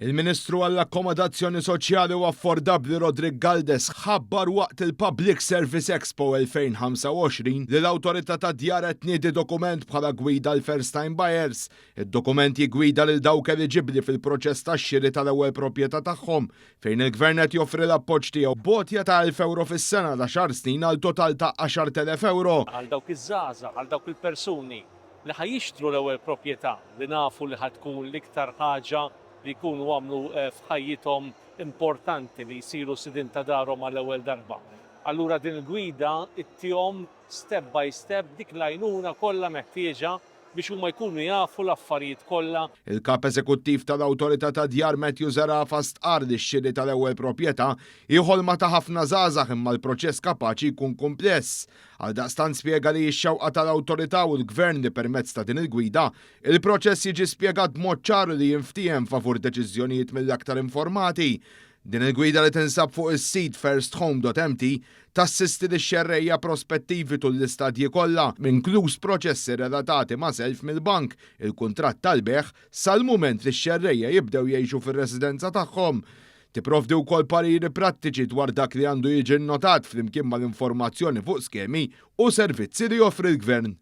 Il-Ministru għall-Akkomodazzjoni Soċjali u Affordabbli Roderick Galdes ħabbar waqt il-Public Service Expo 2025 li l-Awtorità tad-Djar qed tniedi dokument bħala gwida għal first time buyers. Id-dokument jiggwida lil dawk eliġibbli fil-proċess tax-xiri tal-ewwel proprjetà tagħhom, fejn il-Gvern qed joffri l-appoġġ tiegħu b'għotja ta' €1,000 fis-sena għal għaxar snin għal total ta' €10,000. Għal dawk iż-żgħażagħ, għal dawk il-persuni li ħa jixtru l-ewwel proprjetà li nafu li ħa tkun l-iktar ħaġa li jkunu għamlu f'ħajjithom importanti li jsiru sidien ta' darhom għall-ewwel darba. Allura din il-gwida ttihom step by step dik l-għajnuna kollha meħtieġa biex huma jkunu jafu l-affarijiet kollha. Il-Kap Eżekuttiv tal-Awtorità tad-Djar Matthew Zerafa stqarr li x-xiri tal-ewwel proprjetà hi ħolma ta' ħafna żgħażagħ imma l-proċess kapaċi jkun kumpless. Għaldaqstant spjega li x-xewqa tal-awtorità u l-Gvern li permezz ta' din il-gwida, il-proċess jiġi spjegat b'mod ċar u li jinftiehem favur deċiżjonijiet mill-aktar informati. Din il-gwida li tinsab fuq is-sit firsthome.mt tassisti lix-xerrejja prospettivi tul l-istadji kollha, inkluż proċessi relatati ma' self mill-bank, il-kuntratt tal-bejgħ, sal-mument li x-xerrejja jibdew jgħixu fir-residenza tagħhom. Tipprovdi wkoll pariri prattiċi dwar dak li għandu jiġi nnotat flimkien mal-informazzjoni fuq skemi u servizzi li joffri l-Gvern.